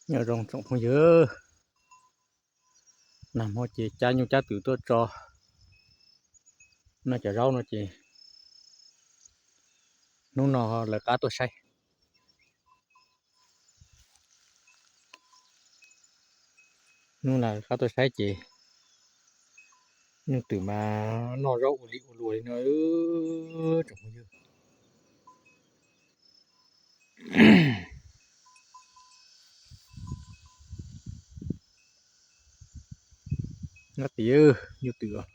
Nyob zoo tsoom phooj ywg, nag hmo ces cab nyuj cab twm tuaj tso noj cov zaub no ces hnub no lawv qab tuaj saib. Hnub no lawv qab tuaj saib ces nyuj twm mas noj zaub ua li ua luas li no tsoom phooj ywg. Nyob tid nyuj twm os.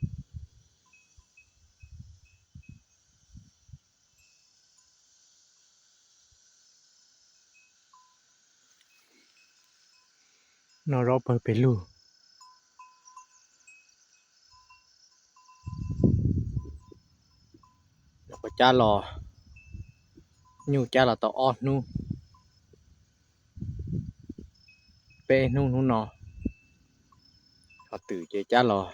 Noj zaub pawg pes lug. Lawv cab los, nyuj cab los tau ob hnub, peb hnub hnub no, ho twm ces cab los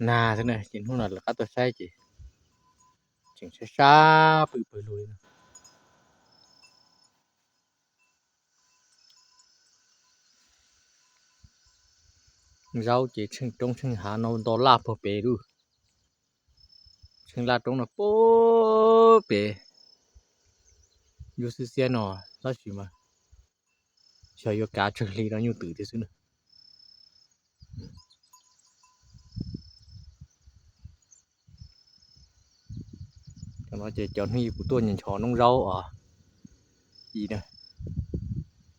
nag xwb na ces hnub no lawv qab tuaj saib ces tseem sab sab pwm pwg lug li no. Zaub ces tsheej roob tsheej hav no nto laj puag pem lub, tsheej laj roob no puag pem, yub xwb xiab no, tab sis mas xyov yuav kav tsawg hli rau nyuj twm thiab xwb na. Cov no ces cov hnub ib kuv tuaj nchos noob zaub os, ib,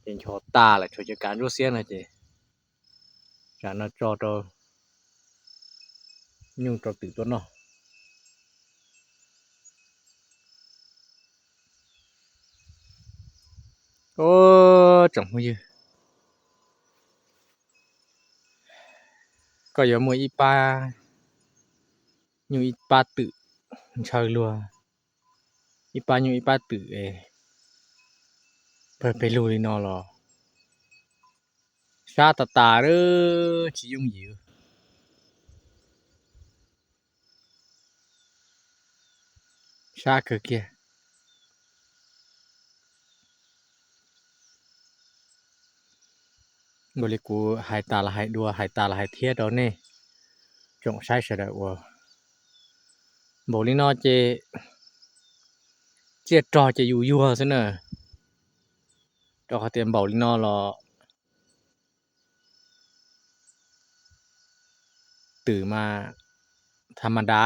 ces nchos tas lawm tshuav cov kav ntsuab xiab no ces tsam no tso rau nyuj rau twm tuaj noj. Tsoom phooj ywg, koj yuav muaj ib pab nyuj ib pab twm ntshaw luag, ib pab nyuj ib pab twm es pawg pes lug li no los sab tas tas, tsis yooj yim, sab kawg kiag. Ua li kuv hais tas los hais dua, hais tas los hais thiab rau nej tsoom saib sawv daws uas npaum li no ces tsiaj rog ces yus yuag xwb na, rau qhov tias npaum li no los twm mas tha ma da,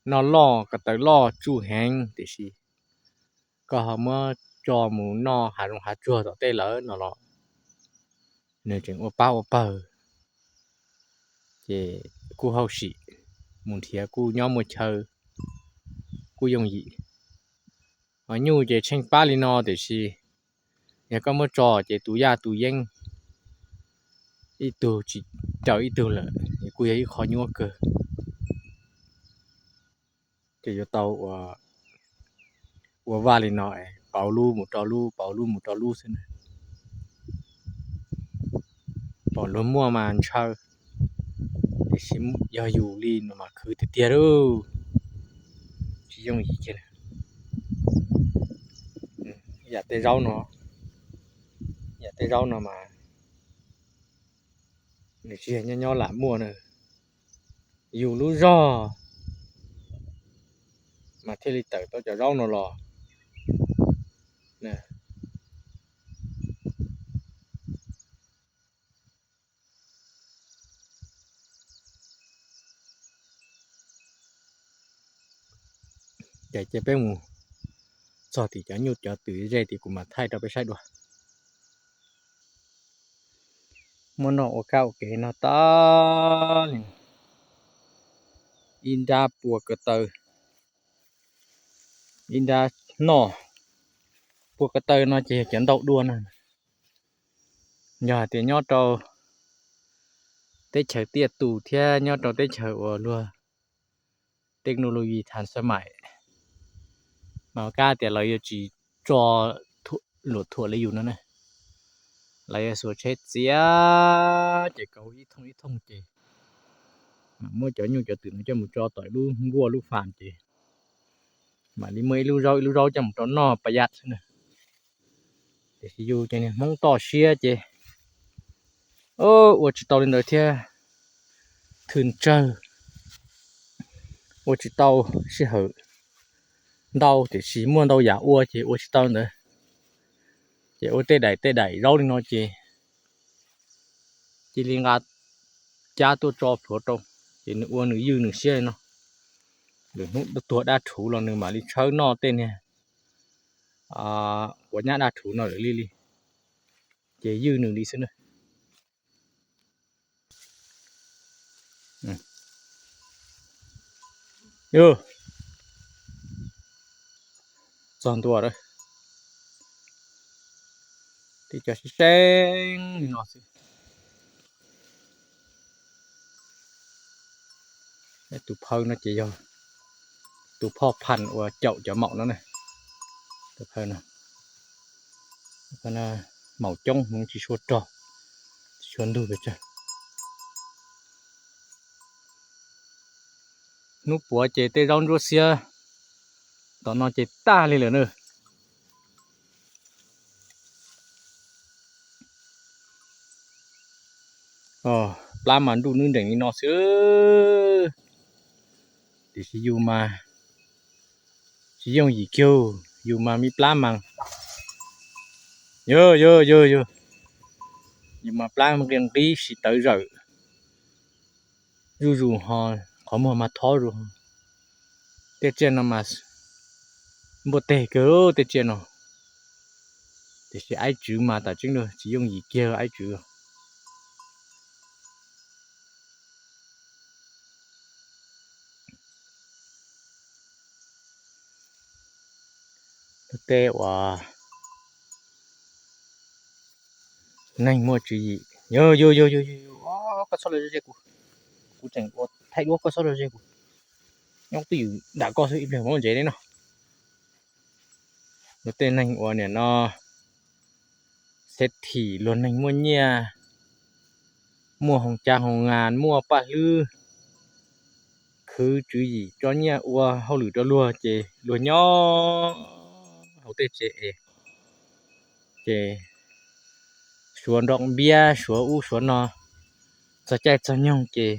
noj loj ko taw loj tsuj heev, tiam sis koj ho muab tso mus noj hav zoov hav tsuag tom tej lawm no los nws tseem ua pab ua pawg, ces kuj hauj sim, mus nrhiav kuj nyob muaj chaw, kuj yooj yim. Ho nyuj ces tsheej pab li no, tiam sis yog koj muab tso ces tus yaj tus yeeb ib tug tsis raws ib tug lawm, kuj yog ib qho nyuaj kawg. Ces yuav tau ua vaj li no, pauv lub mus rau lub, pauv lub mus rau lub xwb na. Pom luag muaj mas ntshaw, tiam sis yog yus li no mas khwv tiag tiag lauj, tsis yooj yim kiag. Yam tej zaub no, yam tej zaub no mas nws tsis yog nyob nyob lam muaj na, yus lub zog mas thiaj li tawm tau cov zaub no los. Ces cia peb mus txog tim cov nyuj cov twm ze tim kuv mam thaij rau peb saib dua. Muab noj ua kab ua kev no tas li, ib nrab pua ko taw, ib nrab noj. Pua ko taw no ces yog cov ntaus dua na. Yog hais tias nyob rau teb chaws tiaj tus thiab nyob rau teb chaws uas luag technology thav xab mais, mas kab tias lawv yuav tsis tso luam thuam li yus no na. Lawv yuav xuas tsheb txiav ces kauv ib thooj ib thooj ces mam muab cov nyuj cov twm no coj mus tso tom lub nkuaj lub fam ces mam li muaj ib lub zaub ib lub zaub coj mus rau noj pab yaj xwb na. Tiam sis yus ces niag Hmoob toj siab ces ua tsis tau li ntawd thiab, thwj tsawg, ua tsis tau, sij hawm ntau tiam sis muaj ntau yam ua ces ua tsis tau ntawd. Ces ua tej daim tej daim zaub li no ces cia li nqa cab tuaj tso plhuav rau, ces nws ua nws ywj nws siab li no. Lwm hnub tuag dab rhuv los nws mam li tshawb noj tej niag quav nyab dab rhuv no lawm li li, ces ywj nws li xwb na. Txog ntua, tib co seeb seeb li no xwb. Tus phawj no ces yog tus phoj phaj uas caum cov maum no na. Tus phawj no, maum coob hmoov tsis tshua rog, tsis tshua ntug pes tsawg. Hnub puav ces tej zaub ntsuab xiab tom no ces tag li lawm na. Plab mas nruj nreb nrees li no xwb, tiam sis yus mas tsis yooj yim kiag, yus mas me plab mas, yog yog yog yog, yus mas plab nqi nqib si tawv zawm zuj zus ho qhov muag mas thob zus. Tej tsiaj no mas npuaj teg kawg tej tsiaj no, tiam sis aib tswv mas tam tseeb tsis yooj yim kiag aib tswv. Tej uas neeg muaj tswv yim, yog yog yog yog, koj txhob los ze kuv, kuv tseem ua thaij duab, koj txhob los ze kuv, nyob twj ywm nram koj xwb ib pliag muab ntsev li no. Luag tej neeg uas nim no xeb thim, luag neeg muaj nyiaj, muaj hoo cab hoo nas, muaj paj hlwb, khwv tswv yim tso nyiaj ua hauj lwm rau luag ces luag nyob hauv tej tsev es ces suav nroj npiab, suav ub suav no, txog caij txog nyoog ces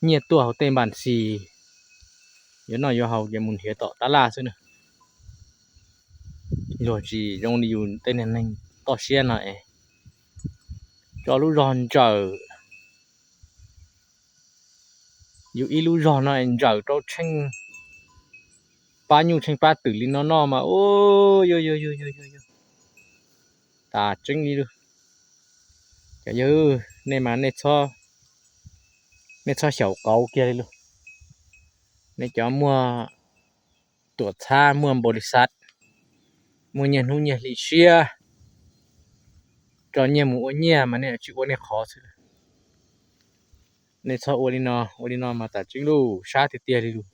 nyiaj tuaj hauv tej npas xis, yuav noj yuav haus ces mus nrhiav tom tab laj xwb na. Luag tsis zoo li yus tej niag neeg toj siab no es tso lub zog ntsawm, yus ib lub zog no es ntsawm rau tsheej pab nyuj tsheej pab twm li no noj mas ua yog yog yog yog yog yog tas tseeb li lawm. Cov yawg, nej mas nej txhob xyaum qauv kiag li lawm. Nej cov muaj tuam txhab, muaj npaus lis xav, muaj nyiaj hnub nyiaj hli siab, tso nyiaj mus ua nyiaj mas nej tsis ua nej qhov xwb. Nej txhob ua li no, ua li no mas tas tseeb lawm, sab tiag tiag li lawm.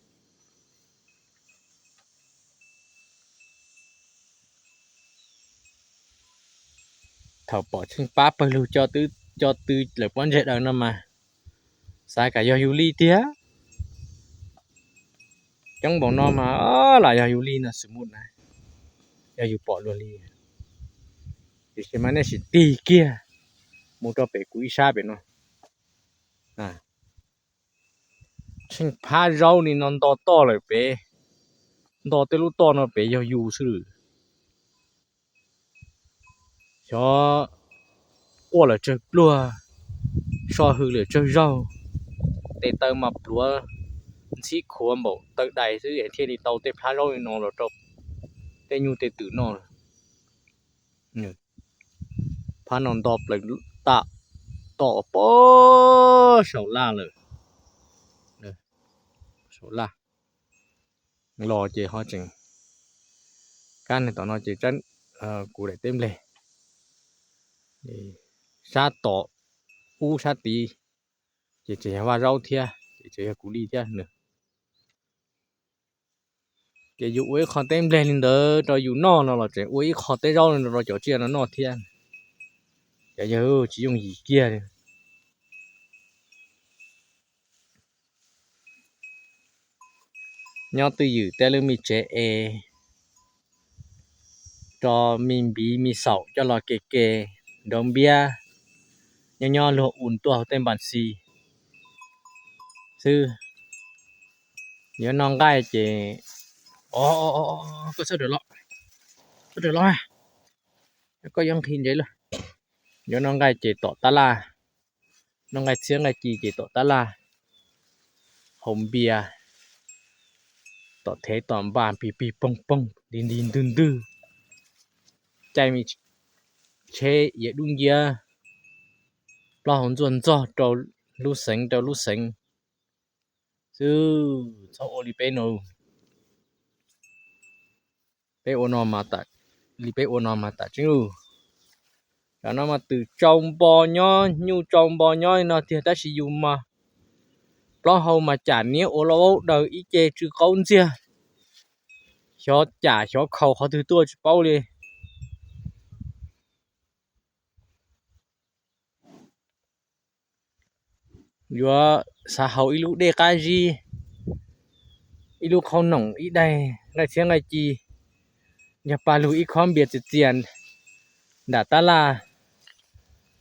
Thaum pom tsheej pab pawg lug co tw lawm pob ntseg daws no mas xav kam yog yus li tiag. Coob npaum no mas lam yog yus li no xwb mus na, yog yus pom luag li. Tiam sis mas nej sim tig kiag mus rau pem kuv ib sab pem no. Tsheej phab zaub li no nto toj lawm pem, nto tej lub toj no pem yog yus xwb lawm. Xyov quaj lawm tsawg pluag, so hws lawm tsawg zaug, tes taw mas pluav ntxhib khuav npaum taw dais xwb es thiaj li tau tej phab zaub li no los rau tej nyuj tej twm noj. Phab no nto plaws tam toj pob saum laj lawm. Saum laj los ces ho tseem kab neeg tom no ces kuv daim teb nplej sab tom ub sab tid ces tseem yog vaj zaub thiab ces tseem yog kuv li thiab nws. Ces yus ua ib qho teb nplej li ntawd rau yus noj no los tseem ua ib qho teb zaub li no rau cov tsiaj no noj thiab. Cov yawg, tsis yooj yim kiag li. Nyob twj ywm tej lub me tsev es rau me npiv me xaum coj los ke ke nrov npiab, nyob nyob luag u tuaj hauv tej npas xis xwb. Yuav noj nqaij ces, o, koj sawv daws los, sawv daws los, koj yuav nqhis ntses lawm. Yuav noj nqaij ces tom tab laj, noj nqaij txhiab nqaij ci ces tom tab laj, haus npias, tom thev tom npas pig pig poog poog nti nti ntwg ntwg, caij me tsheb iav dub nciab, plaub hau ntxuaj ntxog rau lub xeev rau lub xeev xwb. Txhob ua li peb no, peb ua no, li peb ua no mas tam tseeb ub. Tam no mas twm tsau npo nyob, nyuj tsau npo nyob no tiag, tab sis yus mas plaub hau mas cam niab ua lauj daws ib ce tsw qaub ntxiag, xyov cam xyov khaus qhov twg tuaj tsis paub li. Yuav xav haus ib lub dej qab zib, ib lub qhaub noom, ib daig nqaij txhiab nqaij ci, yog paj lug ib khob npias txias txias nram tab laj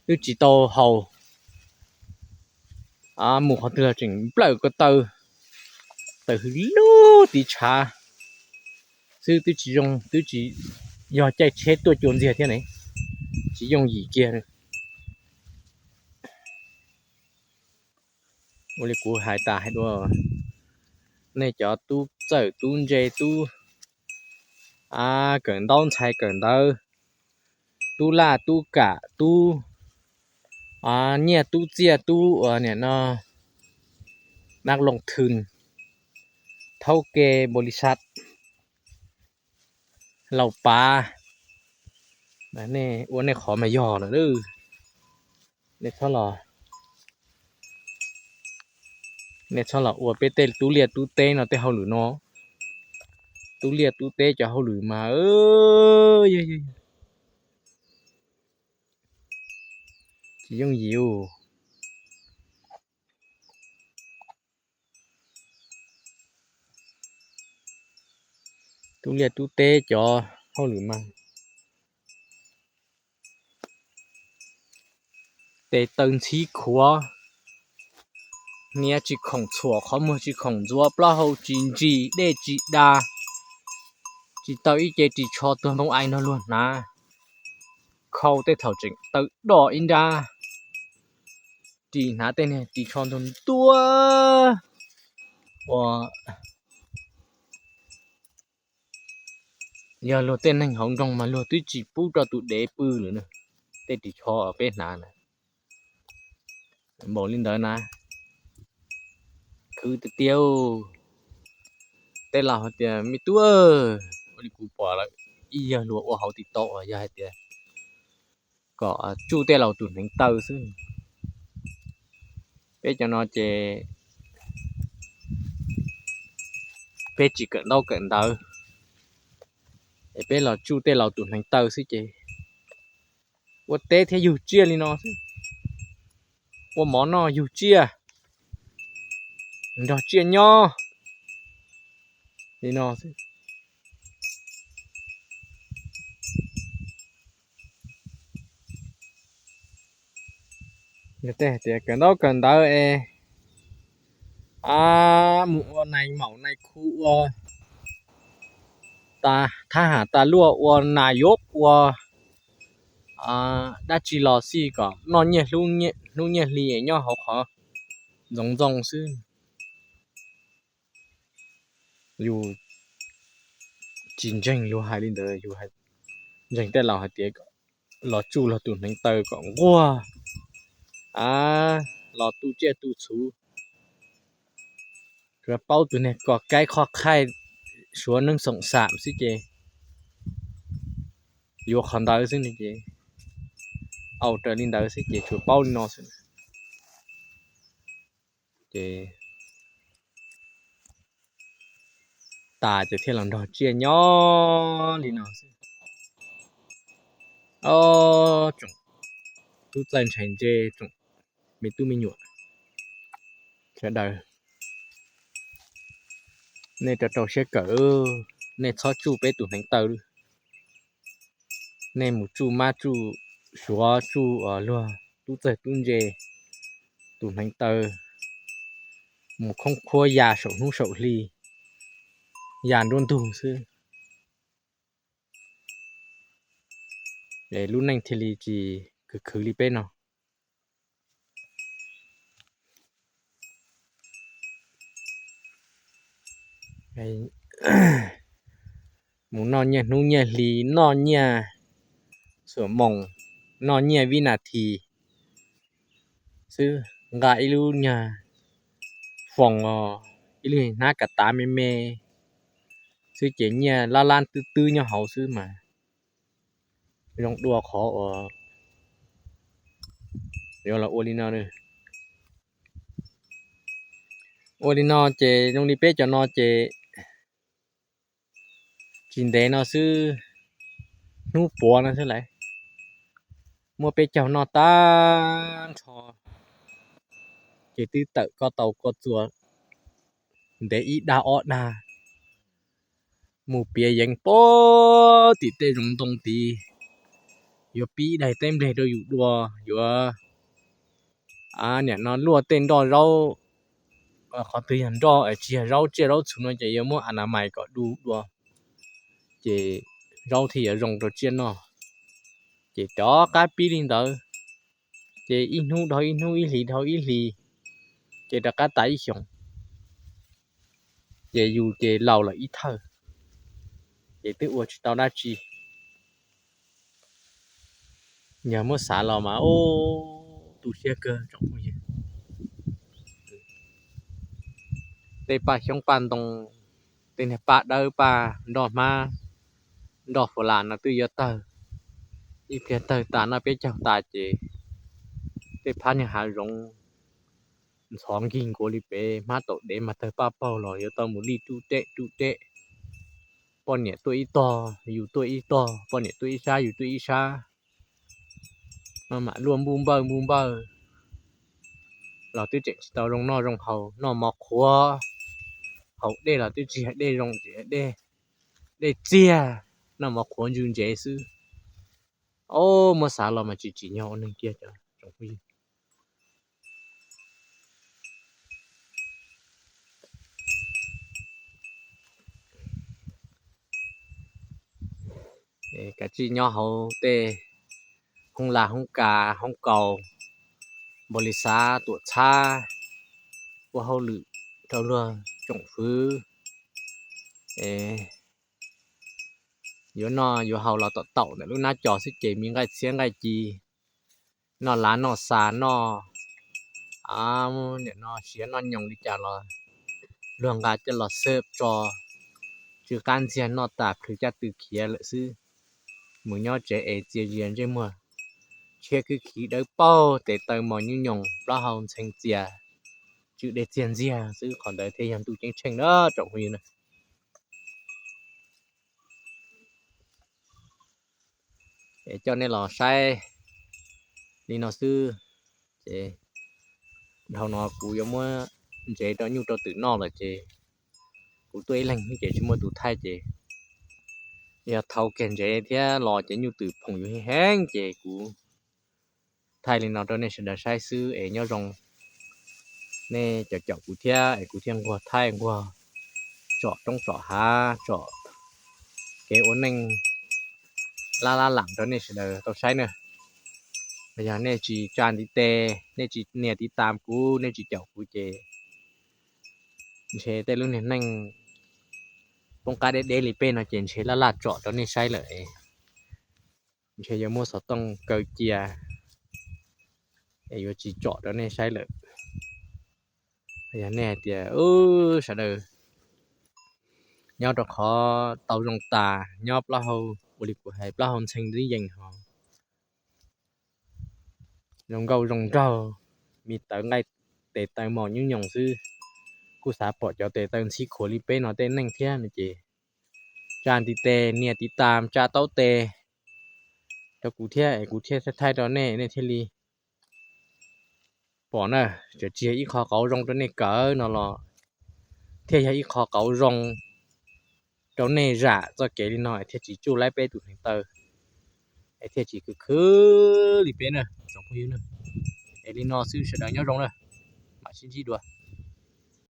twb tsis tau haus. Mus qhov twg los tseem nplawm ko taw, taws hws lub tiv tshav xwb, twb tsis zoo, twb tsis yog caij tsheb tuaj cua ntxiag thiab ne, tsis yooj yim kiag. Ua li kuv hais tas hais dua, nej cov tub txawj tub ntse, tub kawm ntaub ntxhais kawm ntawv, tub laj tub kam, tub nyiaj tub txiaj, tub ua niam no, nab loos thwm, thaub ke npaus lis xaj, laus pav, nej ua nej qhov mas yog lawm. Nej txhob los, nej txhob los ua peb tej tub liaj tub teb no tej hauj lwm no. Tub liaj tub teb cov hauj lwm mas tsis yooj yim. Tub liaj tub teb cov hauj lwm mas tes taw ntxhib khuav, hniav tsis khoom txhuam, qhov muag tsis khoom ntxuav, plaub hau tsis ntsim, dej tsis da, tsis tau ib ce ris tsho tuag ntoo ais nrog luag hnav, khau tej thaum tseem taw doj ib nrab, ris hnav tej niag ris tsho ntuag ntuag ua yog luag tej neeg hauv nroog mas luag twb tsis pub rau tus dev pw lawm na. Tej ris tsho peb hnav na, npaum li ntawd na, khwv tiag tiag. Tej laus hais tias me tub, ua li kuv pom lawm, ib yawg luag ua hauv TikTok uas yog hais tias kom tsuj tej laus tus hneev taw xwb. Peb cov no ces peb tsis kawm ntaub kawm ntawv, es peb los tsuj tej laus tus hneev taw xwb ces ua teb thiab yug tsiaj li no xwb, ua mov noj yug tsiaj, nrog tsiaj nyob li no xwb. Tej hais tias kawm ntaub kawm ntawv es mus ua nais maum nais khu, ua thab ham tas luaj, ua nas yuav, ua dab tsi los xij kom noj nyiaj hlub nyiaj hli nyob hauv qhov ntxoov ntxoo xwb. Yus tsis ntseeg luag hais li ntawd, yus ntseeg tej laus hais tias los tsuj luag tus hneev taw kom nquag, los tu tsiaj tu txhu, tsuas paub tus niag kos kaib qhoj khaij, suav neeb xoom xam xwb ces yuav qhov ntawd xwb ces, au raws li ntawd xwb ces tsuas paub li no xwb ces tas ces thiaj los nrog tsiaj nyob li no xwb. Ob tsoom tub txawj ntshai ntse, tsoom me tub me nyuam sawv daws, nej rau rau siab kawm, nej txhob tsuj peb tus hneev taw. Nej mus tsuj mab tsuj suav tsuj luag tub txawg tub ntse, tus hneev taw mus khoob khuab ya saum hnub saum hli, ya nruab ntug xwb, es lub neej thiaj li tsis khwv khwv li peb no. Mus noj nyiaj hnub nyiaj hli, noj nyiaj xuam moos, noj nyiaj vib nas this xwb, nqa ib lub nyuag foos os, ib lub hnab kas tav me me xwb ces nyiaj lab lab twb twb nyob hauv xwb mas zoo dua qhov uas yuav los ua li no. Ua li no ces zoo li peb cov no ces tsis ntev no xwb, hnub puav no xwb lawm, muab peb caug noj tag nrho ces twb tawm koj tau koj txua ntev ib dag ob dag mus piav yeev pem tim tej zoov ntoo tid, yuav pib daig teb nplej rau yus dua, yuav niam no luaj tej nroj zaub, qhov twg yog nroj tsis yog zaub tsiaj zaub txhu no ces yuav muab a na mais kom du dua, ces zaub thiaj yuav zoo rau tsiaj noj. Ces rov qab pib li ntawd, ces ib hnub dhau ib hnub, ib hlis dhau ib hlis, ces rov qab tas ib xyoos, ces yus ces laus lawm ib thawj, ces twb ua tsis tau dab tsi. Yog muab xav los mas ub, tu siab kawg tsoom phooj ywg. Tej paj xyoob paj ntoo, tej niag paj dawb paj nroj hmab, nroj fu las no twb yuav tawg. Ib pliag tawg tas noj peb caug tas ces tej phab niag hav zoov ntxhov nkig nkuav li pem, hmab taum dev mas tawg paj paug los yuav tau mus lij ruj reb ruj reb. Poj niam tuaj ib tog, yus tuaj ib tog, poj niam tuaj ib sab, yus tuaj ib sab. Maj mam luaj npuj npawj npuj npawj los twb tseem tsis tau zoo noj zoo haus, noj mov qhuav, haus dej los twb tsis yog dej zoo, tsis yog dej, dej txiag, noj mov qhuav ntsws ntsev xwb. Ob, muab xav los mas tsis tsim nyog ua neeg kiag cov tsoom phooj ywg. Kav tsij nyob hauv tej hoob laj hoob kas hoob kaus, npaum li xav tuam txhab, ua hauj lwm rau luag tsoom fwv, yuav noj yuav haus los tom taum ntawm lub hnab cos xwb ces me nqaij txhiab nqaij ci, noj lav noj xas noj, niam no siav noj nyoos li cas los luag nqa coj los xwb tso, tsw qab ntxiag noj tas plhws caj tw khiav lawm xwb. Mus nyob tsev es txias zias ntsej muag, tshiab khwb khiv dawb paug, tes taw mos nyuj nyoos, plaub hau ntxhee txias, tsw dej txiag ntxiag xwb. Qhov ntawd thiaj yog ntuj ceeb tsheej na tsoom phooj ywg na. Es coj nej los saib li no xwb, ces dhau no kuv yuav muab ntsev rau nyuj rau twm noj lawm ces kuv tuaj ib leeg ces tsis muaj tus thaij ces yog thau kiag ntsev thiab los ces nyuj twm phoom yus heev heev ces kuv thaij li no rau nej sawv daws saib xwb es nyob zoo. Nej caum caum kuv thiab es kuv thiaj nquag thaij nquag tsom roob tsom hav tsom kev ua neej lab lab lam rau nej sawv daws tau saib na. Yog nej tsis tsa ntiv tes, nej tsis nias tiv tam kuv, nej tsis caum kuv ces ntshe tej lub niag neej poob qab deb deb li peb no ces ntshe laj laj tsom rau nej saib lawm. Ntshe yuav muab xov tooj kaw cia es yuav tsis tsom rau nej saib lawm. Yog nej hais tias sawv daws nyob rau qhov tau zoo tas, nyob plaub hau ua li kuv hais plaub hau ntxhee ntxwb yees ho zoo nkauj zoo nraug, me tawv nqaij tes taw mos nyuj nyoos xwb, kuj xav pom cov tes taw ntxhib khuav li peb no tej neej thiab no ces tsa ntiv tes nias tiv tam tsa taub tes rau kuv thiab es kuv thiaj thaij rau nej, nej thiaj li pom na. Txawm tsis yog ib qho qauv zoo rau nej kawm no los thiaj yog ib qho qauv zoo rau nej zam txoj kev li no thiaj tsis tsuj laib peb tus hneev taw. es thiaj tsis khwv khwv li peb na tsoom phooj ywg na. Es li no xwb, sawv daws nyob zoo na, mam sib ntsib dua.